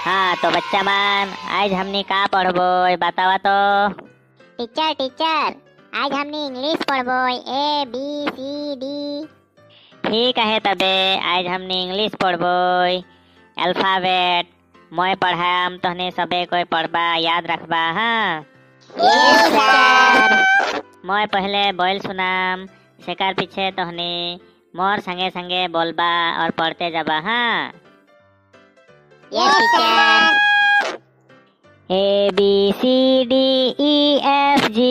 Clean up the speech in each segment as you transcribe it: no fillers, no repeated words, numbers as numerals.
हाँ तो बच्चा मन आज हमनी का पढ़बो बतावा तो। टीचर टीचर आज हमनी इंग्लिश पढ़बो, ए बी सी डी। ठीक है तबे आज हमनी इंग्लिश पढ़बो, अल्फाबेट मैं पढ़ाम तोहने सबे कोई पढ़बा याद रखबा। हाँ यस सर। मैं पहले बोल सुनाम सेकार पीछे तोहने मोर संगे संगे बोलबा और पढ़ते जाबा। हाँ yes teacher. A B C D E F G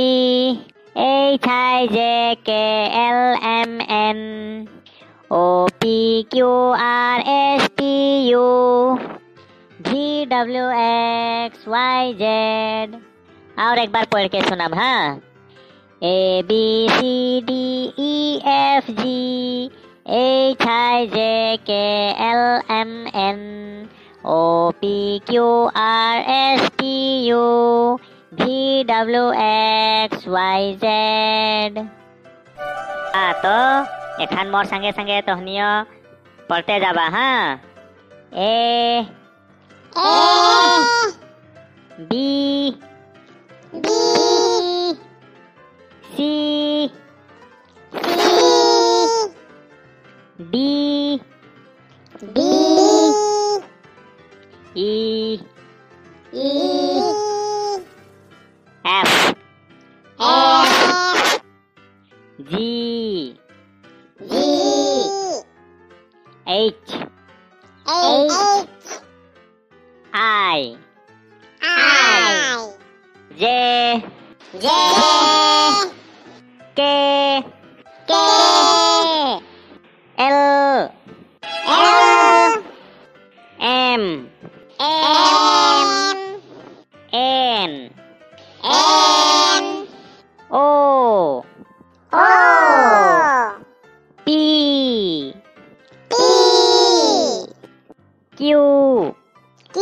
H I J K L M N O P Q R S T U V W X Y Z। और एक बार पढ़ के सुनब। हाँ A B C D E F G H I J K L M N O P Q R S T U V W X Y Z। हाँ तो एखान मोर संगे संगे तोहनियो पढ़ते जाबा। हाँ A B B C D D E E F F G G H H I I J J K K L L M M N N O O P P Q Q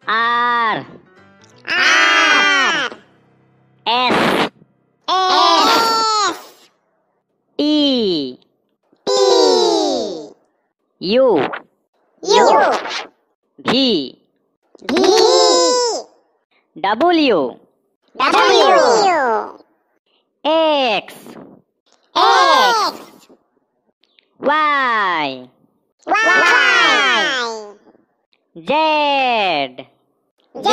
R R S S T T U U V V W W X X Y Y Z Z।